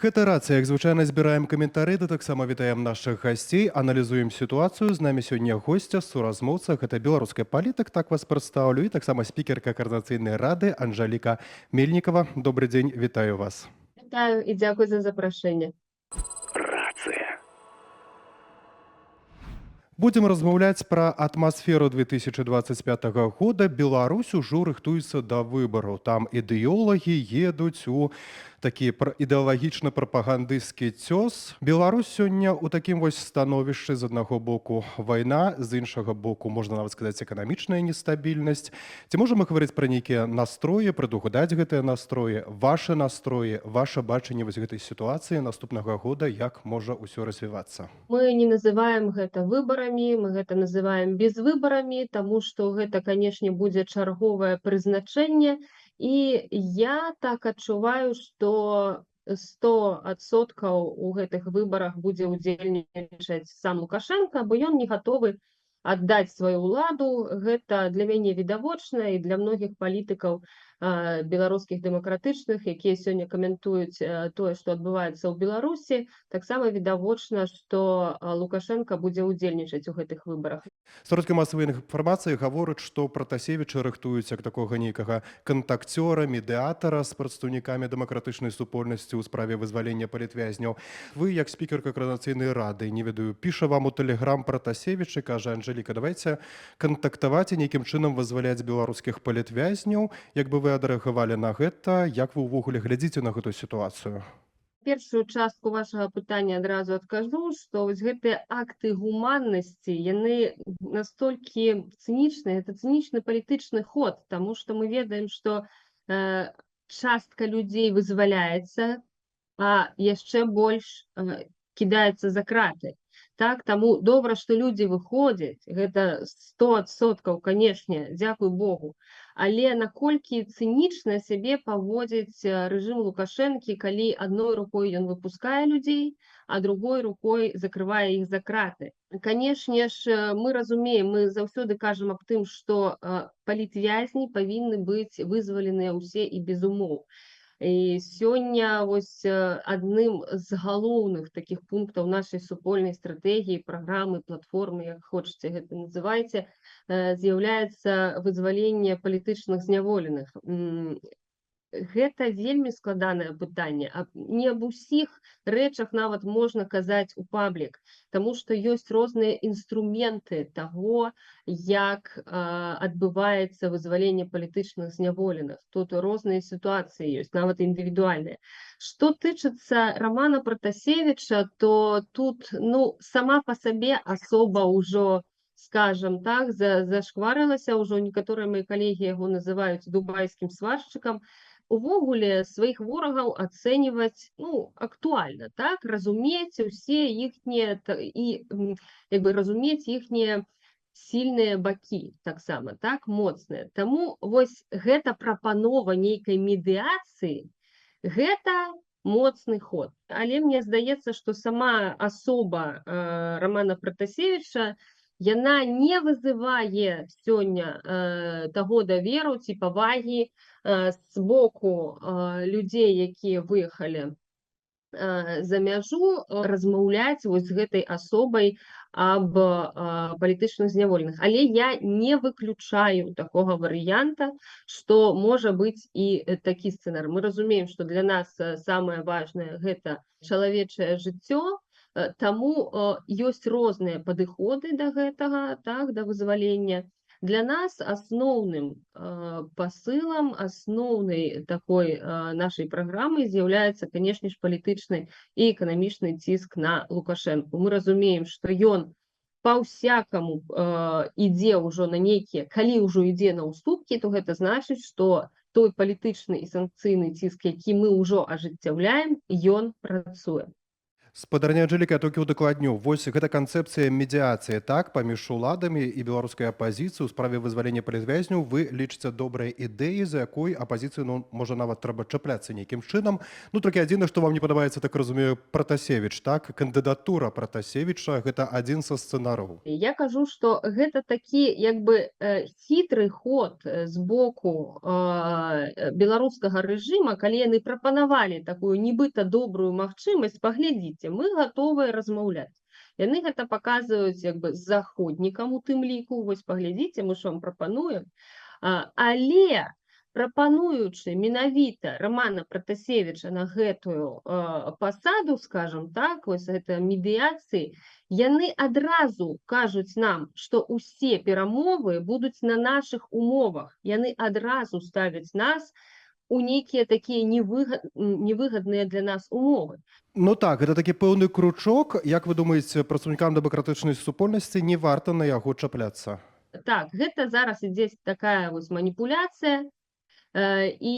Гэта «Рацыя», як звычайна, збіраем каментары, да таксама вітаем нашых гасцей, аналізуем сітуацыю. З намі сёння госця, суразмоўца, гэта беларуская палітык, так вас прадстаўлю, і таксама спікерка Каардынацыйнай рады Анжаліка Мельнікава. Добры дзень, вітаю вас. Вітаю і дзякуй за запрашэнне. Рацыя. Будзем размаўляць пра атмасферу 2025 года. Беларусь ужо рыхтуецца да выбараў. Там ідэолагі едуць у такі ідэалагічна-прапагандысцкі цёс. Беларусь сёння ў такім вось становішчы: з аднаго боку вайна, з іншага боку, можна нават сказаць, эканамічная нестабільнасць. Ці можам мы гаварыць пра нейкія настроі, прадугадаць гэтыя настроі, вашы настроі, ваше бачанне вось гэтай сітуацыі наступнага года, як можа ўсё развівацца? Мы не называем гэта выбарамі, мы гэта называем безвыбарамі, таму што гэта, канешне, будзе чарговае прызначэнне. І я так адчуваю, што 100% у гэтых выбарах будзе ўдзельнічаць сам Лукашэнка, бо ён не гатовы аддаць сваю ўладу. Гэта для мяне відавочна і для многіх палітыкаў беларускіх дэмакратычных, якія сёння каментуюць тое, што адбываецца ў Беларусі, таксама відавочна, што Лукашэнка будзе ўдзельнічаць у гэтых выбарах. Сродкі масавай інфармацыі гавораць, што Пратасевіча рыхтуюць як такога нейкага кантакцёра, медыатара з прадстаўнікамі дэмакратычнай супольнасці ў справе вызвалення палітвязняў. Вы, як спікерка Каардынацыйнай рады, не ведаю, піша вам у тэлеграм Пратасевіч і кажа: «Анжеліка, давайте кантактаваць і нейкім чынам вызваляць беларускіх палітвязняў». Як бы вы адрэагавалі на гэта, як вы ўвогуле глядзіце на гэтую сітуацыю? Першую частку вашага пытання адразу адкажу, што вось гэтыя акты гуманнасці, яны настолькі цынічныя, это цынічны палітычны ход, таму што мы ведаем, што частка людзей вызваляецца, а яшчэ больш кідаецца за краты. Так, таму добра, што людзі выходзяць, гэта 100%, канешне, дзякуй Богу. Але наколькі цынічна сябе паводзіць рэжым Лукашэнкі, калі адной рукой ён выпускае людзей, а другой рукой закрывае іх за краты. Канешне ж, мы разумеем, мы заўсёды кажам аб тым, што палітвязні павінны быць вызваленыя ўсе і без умоў. І сёння вось адным з галоўных такіх пунктаў нашай супольнай стратэгіі, праграмы, платформы, як хочаце гэта называйце, з'яўляецца вызваленне палітычных зняволеных. Гэта вельмі складанае пытанне. А не аб усіх рэчах нават можна казаць у паблік, таму што ёсць розныя інструменты таго, як адбываецца вызваленне палітычных зняволеных. Тут розныя сітуацыі ёсць, нават індывідуальныя. Што тычыцца Рамана Пратасевіча, то тут, ну, сама па сабе асоба ўжо, скажам так, зашкварылася, ўжо некаторыя мои калегі яго называюць дубайскім сваршчыкам. Увогуле сваіх ворагаў ацэньваць, ну, актуальна, так, разумець усе іхнія і як бы разумець іхнія сильныя бакі таксама, так, моцныя. Таму вось гэта прапанова нейкай медыяцыі, гэта моцны ход. Але мне здаецца, што сама асоба Рамана Пратасевіча, яна не вызывае сёння таго даверу ці павагі з боку людзей, якія выехалі за мяжу, размаўляць вось з гэтай асобай аб палітычных зняволеных. Але я не выключаю такога варыянта, што можа быць і такі сцэнар. Мы разумеем, што для нас самае важнае гэта чалавечае жыццё, таму ёсць розныя падыходы да гэтага, так, да вызвалення. Для нас асноўным пасылам, асноўнай такой нашай праграмай з'яўляецца, канешне ж, палітычны і эканамічны ціск на Лукашэнку. Мы разумеем, што ён па-ўсякаму ідзе ўжо на нейкія, калі ўжо ідзе на уступкі, то гэта значыць, што той палітычны і санкцыйны ціск, які мы ўжо ажыццяўляем, ён працуе. Спадарня Анжеліка, я толькі ўдакладню. Вось гэта канцэпцыя медыяцыі, так, паміж уладамі і беларускай апазіцыі ў справе вызвалення палітвязняў, вы лічыце добрай ідэяй, за якой апазіцыю, ну, можа, нават трэба чапляцца нейкім чынам. Ну, толькі адзінае, што вам не падабаецца, так разумею, Пратасевіч, так? Кандыдатура Пратасевіча — гэта адзін са сцэнароў. Я кажу, што гэта такі як бы хітры ход з боку беларускага рэжыма, калі яны прапанавалі такую нібыта добрую магчымасць: паглядзіце, мы гатовыя размаўляць. Яны гэта паказваюць як бы заходнікам у тым ліку: вось паглядзіце, мы ж вам прапануем. Але прапануючы менавіта Рамана Пратасевіча на гэтую пасаду, скажем так, вось гэта медыяцыі, яны адразу кажуць нам, што ўсе перамовы будуць на нашых умовах. Яны адразу ставяць нас у нейкія такія невыгадныя для нас умовы. Ну так, гэта такі пэўны кручок. Як вы думаеце, прадстаўнікам дэмакратычнай супольнасці не варта на яго чапляцца? Так, гэта зараз ідзе такая вось маніпуляцыя. І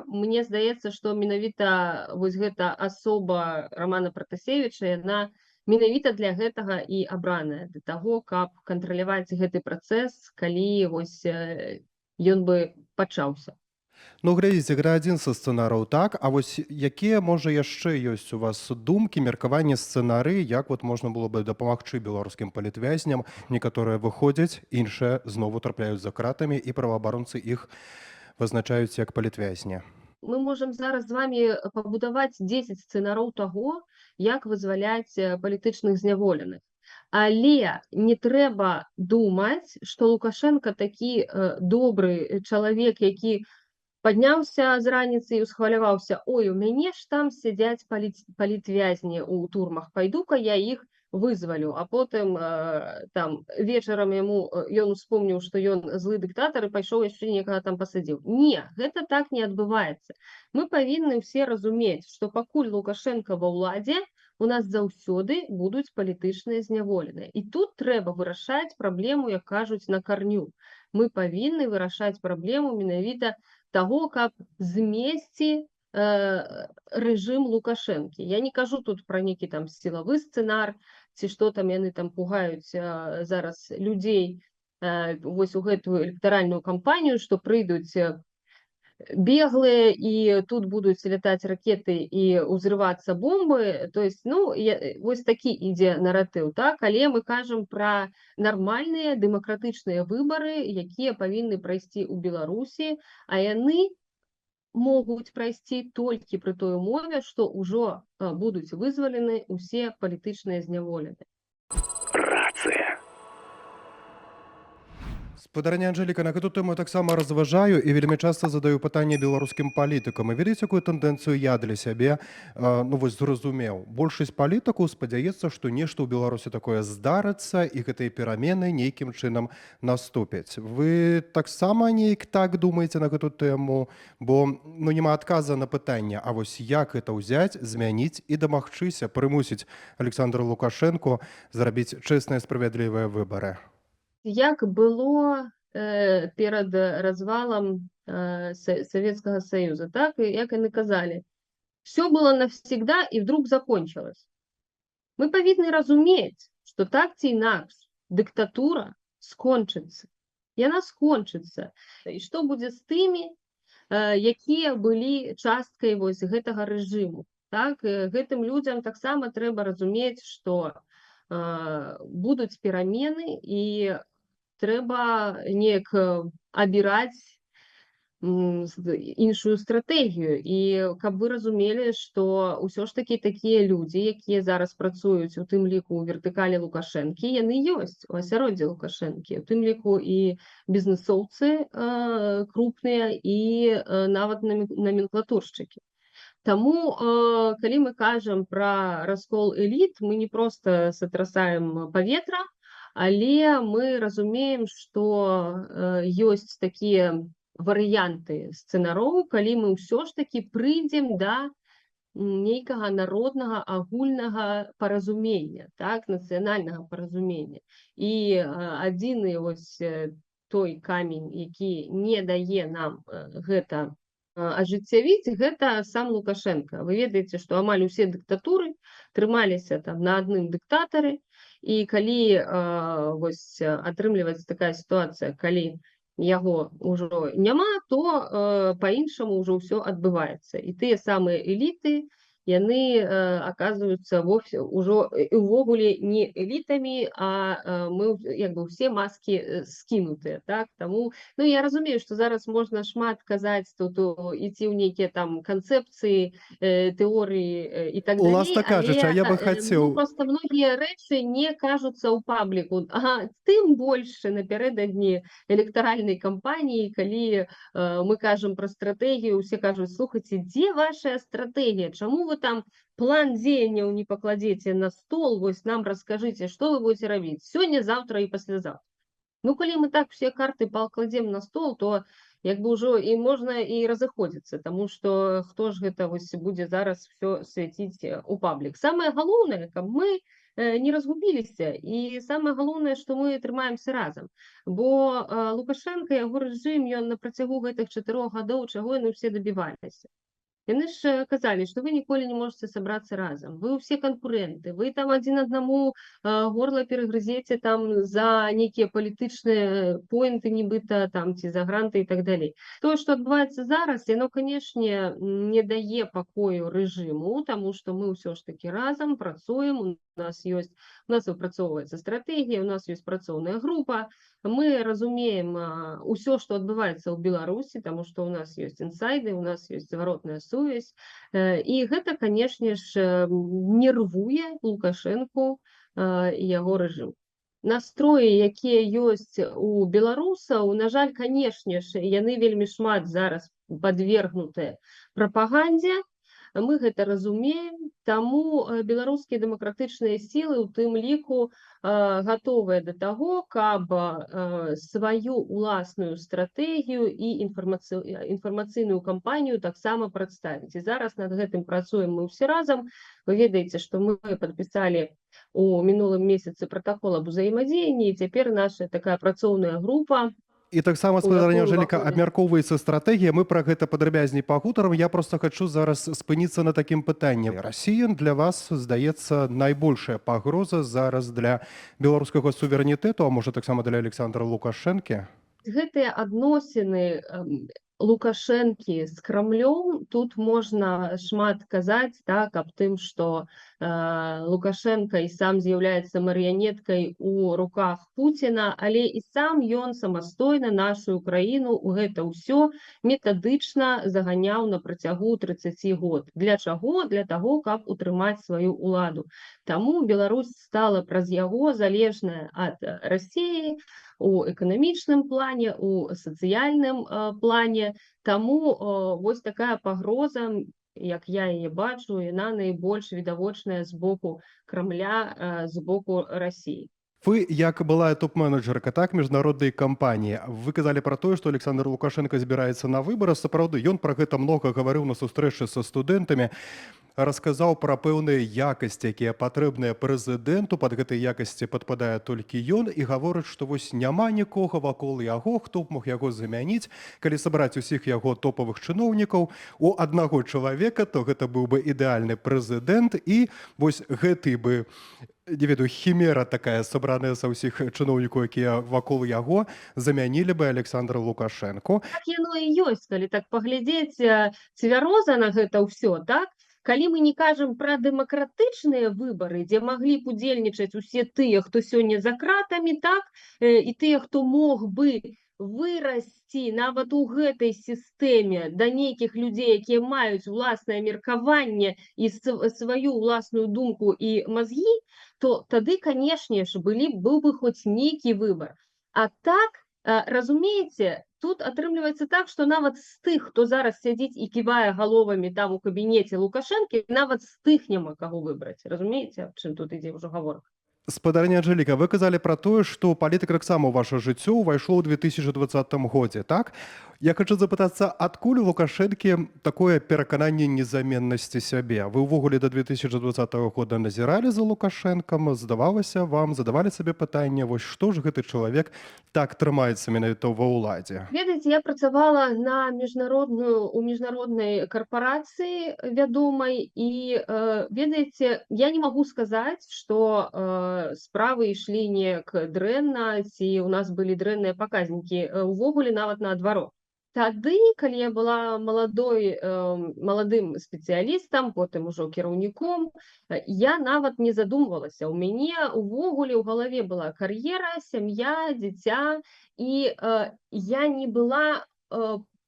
мне здаецца, што менавіта вось гэта асоба Рамана Пратасевіча, яна менавіта для гэтага і абраная, для таго, каб кантраляваць гэты працэс, калі вось ён бы пачаўся. Ну, глядзіце, гэта адзін са сцэнараў, так? А вось якія, можа, яшчэ ёсць у вас думкі, меркаванні, сцэнары, як вот можна было бы дапамагчы беларускім палітвязням? Некаторыя выходзяць, іншыя знову трапляюць за кратамі, і праваабаронцы іх вызначаюць як палітвязня. Мы можам зараз з вами пабудаваць 10 сцэнароў таго, як вызваляць палітычных зняволеных. Але не трэба думаць, што Лукашэнка такі добры чалавек, які падняўся з раніцы і ўсхваляваўся: «Ой, у мяне ж там сядзяць палітвязні ў турмах, пайду-ка я іх вызвалю», а потым там вечарам яму ён успомніў, што ён злы дыктатар, і пайшоў яшчэ некага там пасадзіў. Не, гэта так не адбываецца. Мы павінны ўсе разумець, што пакуль Лукашэнка ва ўладзе, у нас заўсёды будуць палітычныя зняволеныя. І тут трэба вырашаць праблему, як кажуць, на карню. Мы павінны вырашаць праблему менавіта таго, каб змесці рэжым Лукашэнкі. Я не кажу тут пра нейкі там сілавы сцэнар, ці што там яны там пугаюць зараз людзей вось у гэтую электаральную кампанію, што прыйдуць беглыя і тут будуць лятаць ракеты і ўзрывацца бомбы. То есть, ну, вось такі ідзе наратыў, так? Але мы кажам пра нармальныя дэмакратычныя выбары, якія павінны прайсці ў Беларусі, а яны могуць прайсці толькі пры той умове, што ўжо будуць вызвалены ўсе палітычныя зняволеныя. Рацыя. Спадарня Анжеліка, на гэту тэму я таксама разважаю і вельмі часта задаю пытанне беларускім палітыкам. І ведаеце, якую тэндэнцыю я для сябе ну, вось, зразумеў? Большасць палітыкаў спадзяецца, што нешта ў Беларусі такое здарыцца і гэтыя перамены нейкім чынам наступяць. Вы таксама неяк так думаеце на гэту тэму? Бо, ну, няма адказа на пытанне, а вось як гэта ўзяць, змяніць і дамагчыся, прымусіць Александра Лукашэнку зрабіць чэсныя, справядлівыя выбары? Як было перад развалам Советского Союза, так, і як яны казалі: «Все было навсегда и вдруг закончилось». Мы павінны разумець, што так ці інакш дыктатура скончыцца. Яна скончыцца. І што будзе з тымі, якія былі часткай вось гэтага рэжыму? Так, гэтым людзям таксама трэба разумець, што будуць перамены і трэба неяк абіраць іншую стратэгію. І каб вы разумелі, што ўсё ж такі такія людзі, якія зараз працуюць у тым ліку ў вертыкалі Лукашэнкі, яны ёсць у асяроддзі Лукашэнкі, у тым ліку і бізнесоўцы крупныя, і нават наменклатуршчыкі. Таму, калі мы кажам пра раскол эліт, мы не проста сатрасаем паветра, але мы разумеем, што ёсць такія варыянты сцэнароў, калі мы ўсё ж такі прыйдзем да нейкага народнага агульнага паразумення, так, нацыянальнага паразумення. І адзіны вось той камень, які не дае нам гэта ажыццявіць, гэта сам Лукашэнка. Вы ведаеце, што амаль усе дыктатуры Трымаліся там на адным дыктатары, і калі вось атрымліваецца такая сітуацыя, калі яго ўжо няма, то па-іншаму ўжо ўсё адбываецца. І тыя самыя эліты, яны оказываются вовсе ўжо увогуле не элітамі, а мы як бы ўсе маскі скінутыя, так? Таму, ну, я разумею, што зараз можна шмат казаць тут, ісці ў нейкія там канцэпцыі, тэорыі і так далей, Уласна кажучы, а але я бы ну, хацеў просто многія рэчы не кажуцца ў пабліку. Ага, тым больш напярэдадні электаральнай кампаніі, калі мы кажам пра стратэгію, усе кажуць: «Слухайце, дзе вашая стратэгія? Чаму вы там план дзеянняў не пакладзеце на стол? Вось нам раскажыце, што вы будете рабіць сёння, заўтра і паслязаўтра». Ну, калі мы так все карты пакладзем на стол, то як бы ўжо і можна і разыходзіцца, таму што хто ж гэта вось будзе зараз всё свяціць у паблік. Самае галоўнае, каб мы не разгубіліся, і самае галоўнае, што мы трымаемся разам. Бо Лукашэнка, яго рэжым, ён на працягу гэтых 4 гадоў, чаго яны ўсе дабіваліся? Яны ж казалі, што вы ніколі не можаце сабрацца разам, вы ўсе канкурэнты, вы там адзін аднаму горла перагрызеце там за нейкія палітычныя поінты нібыта там ці за гранты і так далей. Тое, што адбываецца зараз, яно, канешне, не дае пакою рэжыму, таму што мы ўсё ж такі разам працуем, у нас выпрацоўваецца стратэгія, у нас ёсць працоўная група, мы разумеем усё, што адбываецца ў Беларусі, таму што ў нас ёсць інсайды, у нас ёсць зваротная сувязь. І гэта, канешне ж, нервуе Лукашэнку і яго рэжым. Настроі, якія ёсць у беларусаў, на жаль, канешне ж, яны вельмі шмат зараз падвергнутыя прапагандзе. Мы гэта разумеем, таму беларускія дэмакратычныя сілы у тым ліку гатовыя да таго, каб сваю уласную стратэгію і інфармацыйную кампанію таксама прадставіць. І зараз над гэтым працуем мы ўсе разам. Вы ведаеце, што мы падпісалі у мінулым месяцы пратакол аб узаемадзеянні, і цяпер наша такая працоўная група, І таксама, у спадарыня якую Анжеліка, уваходзяць абмяркоўваецца стратэгія. Мы пра гэта падрабязней пагутарам. Я просто хачу зараз спыніцца на такім пытанні. Расія для вас, здаецца, найбольшая пагроза зараз для беларускага суверэнітэту, а можа, таксама для Александра Лукашэнкі? Гэтыя адносіны Лукашэнкі з Крамлём, тут можна шмат казаць, так, аб тым, што Лукашэнка і сам з'яўляецца марыянеткай у руках Пуціна, але і сам ён самастойна нашу краіну ў гэта ўсё метадычна заганяў на працягу 30 год. Для чаго? Для таго, каб утрымаць сваю ўладу. Таму Беларусь стала праз яго залежная ад Расіі у эканамічным плане, у сацыяльным плане. Таму вось такая пагроза, як я яе бачу, яна найбольш відавочная з боку Крамля, з боку Расіі. Вы, як былая топ-менеджерка, так, міжнароднай кампаніі, вы казалі пра тое, што Александр Лукашэнка збіраецца на выбары. Сапраўды, ён пра гэта многа гаварыў на сустрэчы са студэнтамі, расказаў пра пэўныя якасці, якія патрэбныя прэзідэнту. Пад гэтай якасці падпадае толькі ён, і гаворыць, што вось няма нікога вакол яго, хто б мог яго замяніць. Калі сабраць усіх яго топавых чыноўнікаў у аднаго чалавека, то гэта быў бы ідэальны прэзідэнт, і вось гэты бы, не ведаю, хімера такая, сабраная са ўсіх чыноўнікаў, якія вакол яго, замянілі бы Александра Лукашэнку. Так яно і ёсць, калі так паглядзець цвяроза на гэта ўсё, так? Калі мы не кажам пра дэмакратычныя выбары, дзе маглі б удзельнічаць усе тыя, хто сёння за кратамі, так, і тыя, хто мог бы вырасці нават у гэтай сістэме да нейкіх людзей, якія маюць уласнае меркаванне і сваю ўласную думку і мазгі, то тады, канешне ж, быў бы хоць нейкі выбар. А так, разумееце, тут атрымліваецца так, што нават з тых, хто зараз сядзіць і ківае галовамі там у кабінеце Лукашэнкі, нават з тых няма каго выбраць. Разумееце, аб чым тут ідзе ўжо гаворка? Спадарыня Анжеліка, вы казалі пра тое, што палітыка таксама ў ваша жыццё ўвайшло ў 2020 годзе, так? Я хочу запытацца, адкуль у Лукашэнкі такое перакананне незаменнасці сябе? Вы ўвогуле до 2020 года назіралі за Лукашэнкам, здавалася вам, задавалі сабе пытанне, вось што ж гэты чалавек так трымаецца менавіта ва ўладзе? Ведаеце, я працавала на міжнародную у міжнароднай карпарацыі вядомай і ведаеце, я не магу сказаць, што справы ішлі неяк дрэнна ці ў нас былі дрэнныя паказнікі, увогуле нават наадварот. Тады, калі я была маладым спецыялістам, потым ужо кіраўніком, я нават не задумвалася. У мяне увогуле ў галаве была кар'ера, сям'я, дзіця, і я не была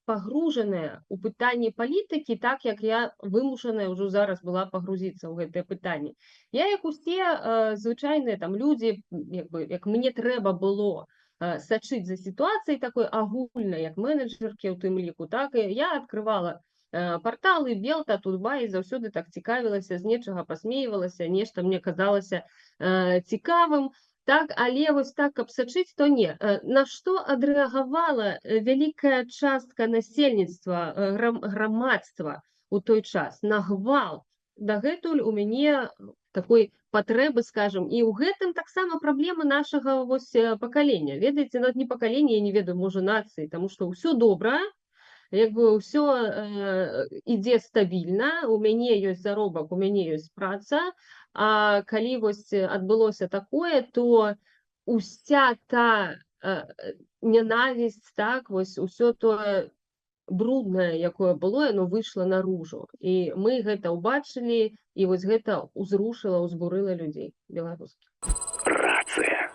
пагружаная ў пытанні палітыкі так, як я вымушаная ўжо зараз была пагрузіцца ў гэтае пытанне. Я, як усе звычайныя там людзі, як бы, як мне трэба было сачыць за сітуацыяй такой агульнай, як менеджеркі ў тым ліку, так і я открывала парталы Белта, Тутбай, і заўсёды так цікавілася, з нечага пасмейвалася, нешта мне казалася цікавым. Так, але вось так, каб сачыць, то не. На што адрэагавала вялікая частка насельніцтва, грамадства у той час? На гвалт. Дагэтуль у мяне такой патрэбы, скажем, і ў гэтым таксама праблема нашага вось пакалення. Ведаеце, нават не пакалення, я не ведаю, можа, нацыі, таму што ўсё добра, як бы ўсё ідзе стабільна, у мяне ёсць заробак, у мяне ёсць праца, а калі вось адбылося такое, то уся та нянавісць, так, вось усё тое бруднае, якое было, яно выйшла наружу. І мы гэта ўбачылі, і вось гэта ўзрушыла, узбурыла людзей беларускіх. Рацыя.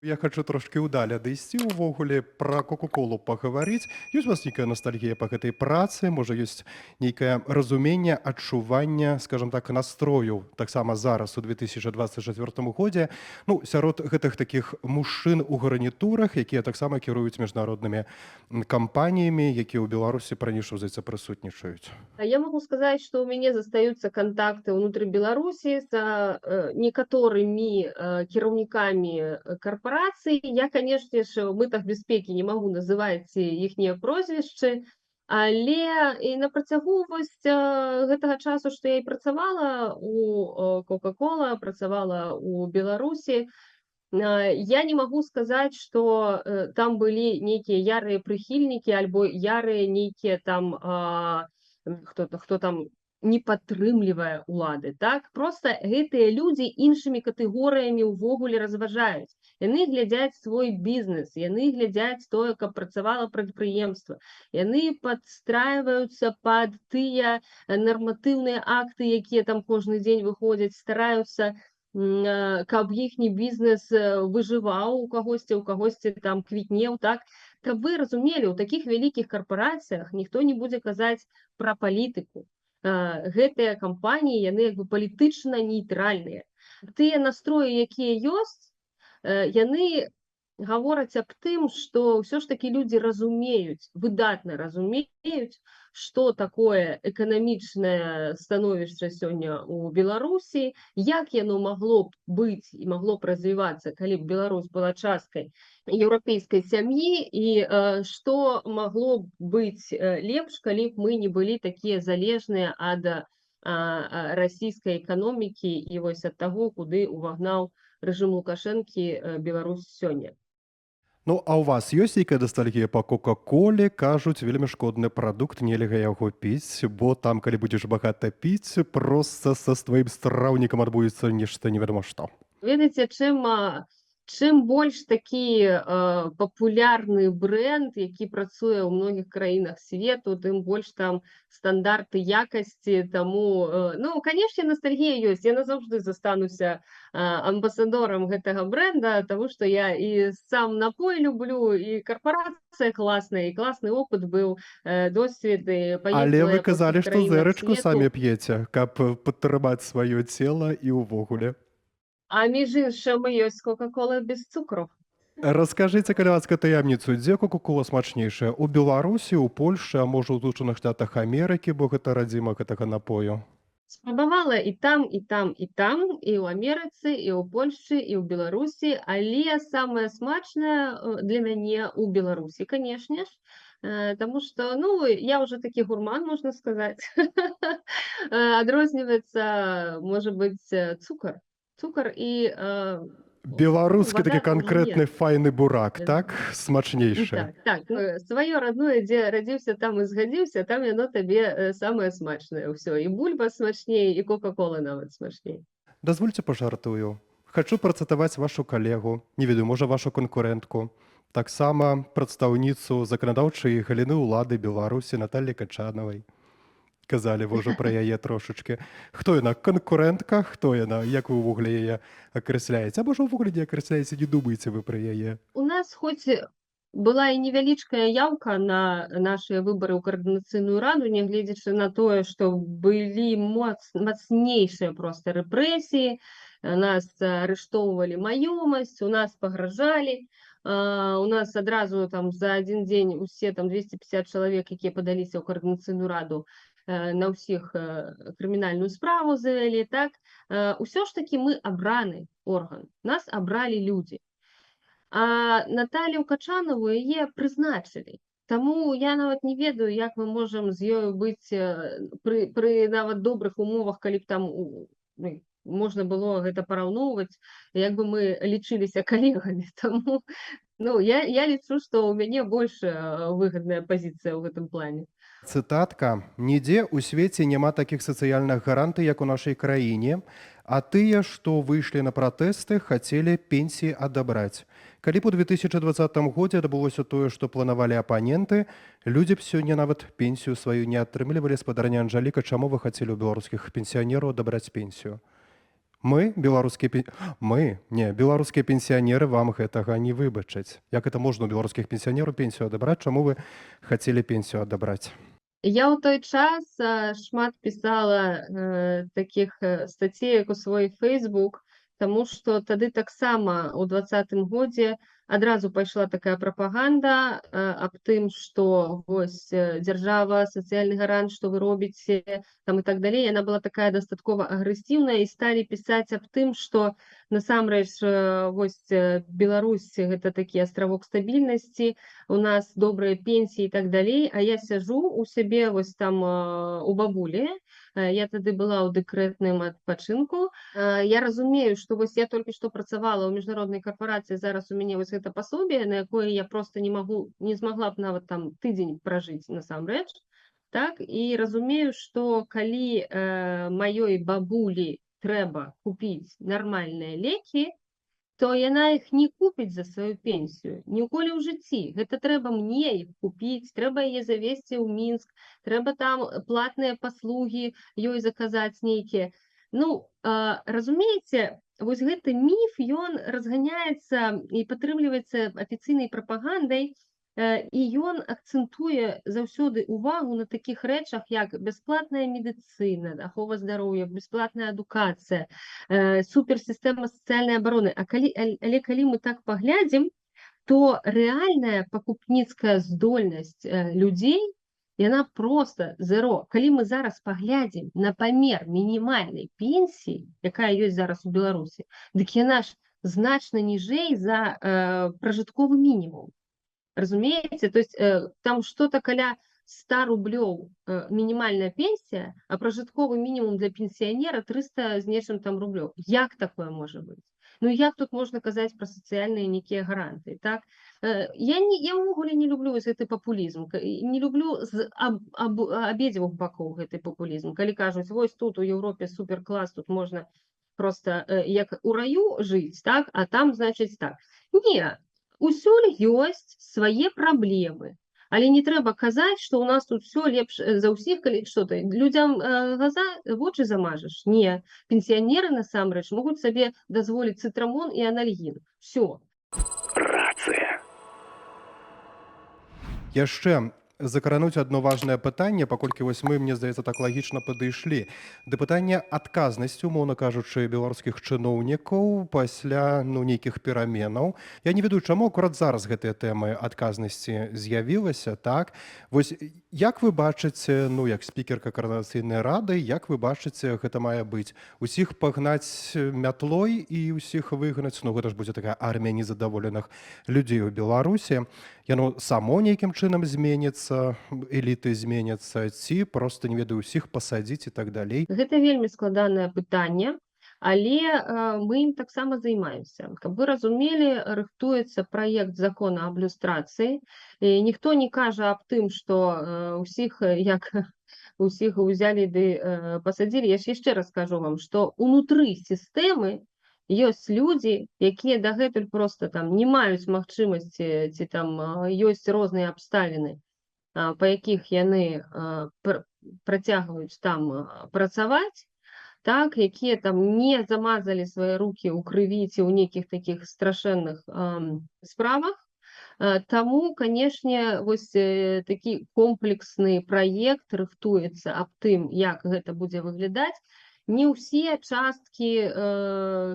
Я хочу трошкі ўдаль адысці, увогуле пра Кока-колу пагаварыць. Ёсць у вас нейкая ностальгія па гэтай працы, можа, ёсць нейкае разуменне, адчуванне, скажем так, настрою таксама зараз у 2024 годзе, ну, сярод гэтых такіх мужчын у гарнітурах, якія таксама кіруюць міжнароднымі кампаніямі, якія ў Беларусі па-ранейшаму, здаецца, прысутнічаюць? А я могу сказаць, што ў мяне застаюцца кантакты ўнутры Беларусі з некаторымі кіраўнікамі карпорацый. Я, конечно ж, у мэтах бяспекі не магу называць іхнія прозвішчы, але і на працягу вось гэтага часу, што я і працавала у Кока-кола, працавала у Беларусі, я не магу сказаць, што там былі нейкія ярыя прыхільнікі альбо ярыя нейкія там хто там не падтрымлівае улады. Так, просто гэтыя людзі іншымі катэгорыямі ўвогуле разважаюць. Яны глядзяць свой бізнес, яны глядзяць тое, каб працавала прадпрыемства, яны падстрайваюцца пад тыя нарматыўныя акты, якія там кожны дзень выходзяць, стараюцца, каб іхні бізнес выжываў у кагосьці там квітнеў. Так, каб вы разумелі, у такіх вялікіх карпорацыях ніхто не будзе казаць пра палітыку. Гэтыя кампаніі, яны як бы палітычна нейтральныя. Тыя настроі, якія ёсць, яны гавораць аб тым, што ўсё ж такі людзі разумеюць, выдатна разумеюць, што такое эканамічнае становішча сёння ў Беларусі, як яно магло б быць і магло б развівацца, калі б Беларусь была часткай еўрапейскай сям'і, і што магло б быць лепш, калі б мы не былі такія залежныя ад расійскай эканомікі і вось ад таго, куды ўвагнаў рэжым Лукашэнкі Беларусь сёння. Ну, а у вас ёсць нейкая ностальгія па Кока-коле? Кажуць, вельмі шкодны прадукт, нельга яго піць, бо там, калі будзеш багата піць, проста са тваім страўнікам адбудзецца нешта невядома што. Ведаеце, чым больш такі папулярны бренд, які працуе ў многіх краінах свету, тым больш там стандарты якасці, таму ну, канешне, ностальгія ёсць. Я назаўжды застануся амбасадорам гэтага бренда, таму што я і сам напой люблю, і карпарацыя класная, і класны опыт быў, досвед, і Але паездзіла вы я па ўсіх казалі, што краінах зэрачку свету. самі п'еце, каб падтрымаць сваё цела і ўвогуле. А між іншым, ёсць Кока-кола без цукру. Раскажыце, калі ласка, таямніцу, дзе Кока-кола смачнейшая? У Беларусі, у Польшчы, а можа, ў Злучаных Штатах Амерыкі, бо гэта радзіма гэтага напою? Спрабавала і там, і там, і там, і ў Амерыцы, і ў Польшчы, і ў Беларусі, але самае смачнае для мяне ў Беларусі, канешне ж, таму што, ну, я ўжо такі гурман, можна сказаць. Адрозніваецца, можа быць, цукар. Цукар і Беларускі вада такі ўжо не. канкрэтны файны бурак, так? Смачнейшы. Так, сваё родное, дзе радзіўся, там і згадзіўся, там яно табе самае смачнае ўсё. І бульба смачней, і кока-кола нават смачней. Дазвольце пажартую. Хачу працытаваць вашу калегу, не ведаю, можа, вашу канкурэнтку, таксама прадстаўніцу заканадаўчай галіны ўлады Беларусі Наталлі Качанавай. Казалі вы ўжо пра яе трошачкі. Хто яна, канкурэнтка, хто яна, як вы ўвогуле яе акрэсляеце? А можа, увогуле не акрэсляеце, не думаеце вы пра яе? У нас хоць была і невялічкая яўка на нашыя выбары ў каардынацыйную раду, нягледзячы на тое, што былі мацнейшыя проста рэпрэсіі, нас арыштоўвалі маёмасць, у нас пагражалі, у нас адразу там за адзін дзень усе там 250 чалавек, якія падаліся ў каардынацыйную раду, на ўсіх крымінальную справу завялі, так? Усё ж такі мы абраны орган, нас абралі людзі. А Наталію Качанаву яе прызначылі. Таму я нават не ведаю, як мы можам з ёю быць пры нават добрых умовах, калі б там ну, можна было гэта параўноўваць, як бы мы лічыліся калегамі. Таму, ну, я лічу, што ў мяне больш выгадная пазіцыя ў гэтым плане. Цытатка: «Нідзе ў свеце няма такіх сацыяльных гарантый, як у нашай краіне, а тыя, што выйшлі на пратэсты, хацелі пенсіі адабраць. Калі б у 2020 годзе адбылося тое, што планавалі апаненты, людзі б сёння нават пенсію сваю не атрымлівалі». Спадарня Анжаліка, чаму вы хацелі ў беларускіх пенсіянераў адабраць пенсію? Мы, беларускія мы, не, беларускія пенсіянеры вам гэтага не выбачаць. Як это можна у беларускіх пенсіянераў пенсію адабраць? Чаму вы хацелі пенсію адабраць? Я ў той час шмат пісала такіх стацеек у свой Facebook, таму што тады таксама ў дваццатым годзе адразу пайшла такая прапаганда аб тым, што вось дзяржава, сацыяльны гарант, што вы робіце, там і так далей. Яна была такая дастаткова агрэсіўная, і сталі пісаць аб тым, што насамрэч вось Беларусь гэта такі астравок стабільнасці, у нас добрыя пенсіі і так далей. А я сяжу у сябе вось там у бабулі, я тады была ў дэкрэтным адпачынку. Я разумею, што вось я толькі што працавала ў міжнароднай карпорацыі, зараз у мяне вось гэта пасобие, на якое я просто не магу, не змагла б нават там тыдзень пражыць насамрэч. Так, і разумею, што калі маёй бабулі трэба купіць нармальныя лекі, то яна іх не купіць за сваю пенсію ніколі ў жыцці. Гэта трэба мне іх купіць, трэба яе завесці ў Мінск, трэба там платныя паслугі ёй заказаць нейкія. Ну, разумееце, вось гэты міф, ён разганяецца і падтрымліваецца афіцыйнай прапагандай, і ён акцэнтуе заўсёды увагу на такіх рэчах, як бясплатная медыцына, ахова здароўя, бясплатная адукацыя, суперсістэма сацыяльнай абароны. Але калі мы так паглядзім, то рэальная пакупніцкая здольнасць людзей, яна просто зеро. Калі мы зараз паглядзім на памер мінімальнай пенсіі, якая ёсць зараз у Беларусі, дык яна ж значна ніжэй за пражытковы мінімум. Разумееце? То есть там что-то каля 100 рублёў мінімальная пенсія, а пражытковы мінімум для пенсіянера 300 з нечым там рублёў. Як такое можа быць? Ну як тут можна казаць пра сацыяльныя нейкія гарантыі, так? Я ўвогуле не люблю вось гэты папулізм, не люблю з абедзвюх бакоў гэты папулізм. Калі кажуць, вось тут у Еўропе суперклас, тут можна просто як у раю жыць, так? А там, значыць, так. Не, усюль ёсць свае праблемы. Але не трэба казаць, што ў нас тут всё лепш за ўсіх, калі што ты людзям глаза, вочы замажаш. Не, пенсіянеры насамрэч могуць сабе дазволіць цытрамон і анальгін. Всё. Рацыя. Яшчэ Закрануць адно важнае пытанне, паколькі вось мы, мне здаецца, так лагічна падышлі да пытання адказнасці, умоўна кажучы, беларускіх чыноўнікаў пасля, ну, нейкіх пераменаў. Я не ведаю, чаму акурат зараз гэтыя тэмы адказнасці з'явілася, так? Вось як вы бачыце, ну, як спікерка Каардынацыйнай рады, як вы бачыце, гэта мае быць? Усіх пагнаць мятлой і ўсіх выгнаць? Ну, гэта ж будзе такая армія незадаволеных людзей у Беларусі. Яно само нейкім чынам зменіцца, эліты зменяцца, ці просто, не ведаю, усіх пасадзіць і так далей? Гэта вельмі складанае пытанне, але мы ім таксама займаемся. Каб вы разумелі, рыхтуецца праект закона аб люстрацыі. І ніхто не кажа аб тым, што ўсіх як усіх узялі ды пасадзілі. Я ж яшчэ раз скажу вам, што унутры сістэмы ёсць людзі, якія дагэтуль просто там не маюць магчымасці ці там ёсць розныя абставіны, па якіх яны працягваюць там працаваць, так, якія там не замазалі свае рукі ў крыві ці ў нейкіх такіх страшэнных справах. Таму, канешне, вось такі комплексны праект рыхтуецца аб тым, як гэта будзе выглядаць. Не ўсе часткі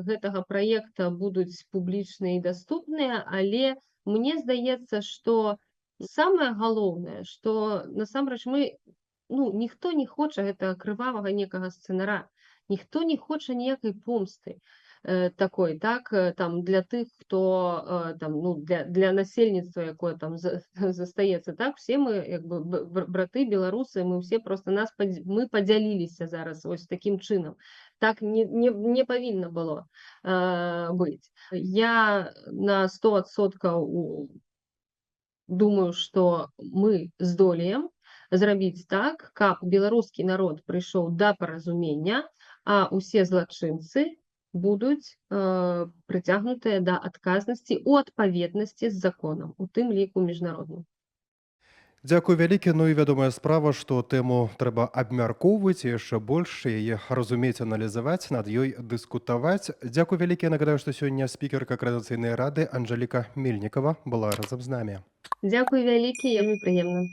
гэтага праекта будуць публічныя і даступныя, але мне здаецца, што самае галоўнае, што насамрэч мы, ну, ніхто не хоча гэтага крывавага некага сцэнара, ніхто не хоча ніякай помсты такой, так, там для тых, хто там, ну, для насельніцтва, якое там застаецца, так, все мы як бы браты беларусы, мы ўсе просто нас мы падзяліліся зараз вось такім чынам. Так не павінна было быць. Я на 100% думаю, што мы здолеем зрабіць так, каб беларускі народ прыйшоў да паразумення, а ўсе злачынцы будуць прыцягнутыя да адказнасці ў адпаведнасці з законам, у тым ліку міжнародным. Дзякуй вялікі. Ну і вядомая справа, што тэму трэба абмяркоўваць і яшчэ больш яе разумець, аналізаваць, над ёй дыскутаваць. Дзякуй вялікі. Нагадаю, што сёння спікерка Каардынацыйнай рады Анжаліка Мельнікава была разам з намі. Дзякуй вялікі, вельмі прыемна.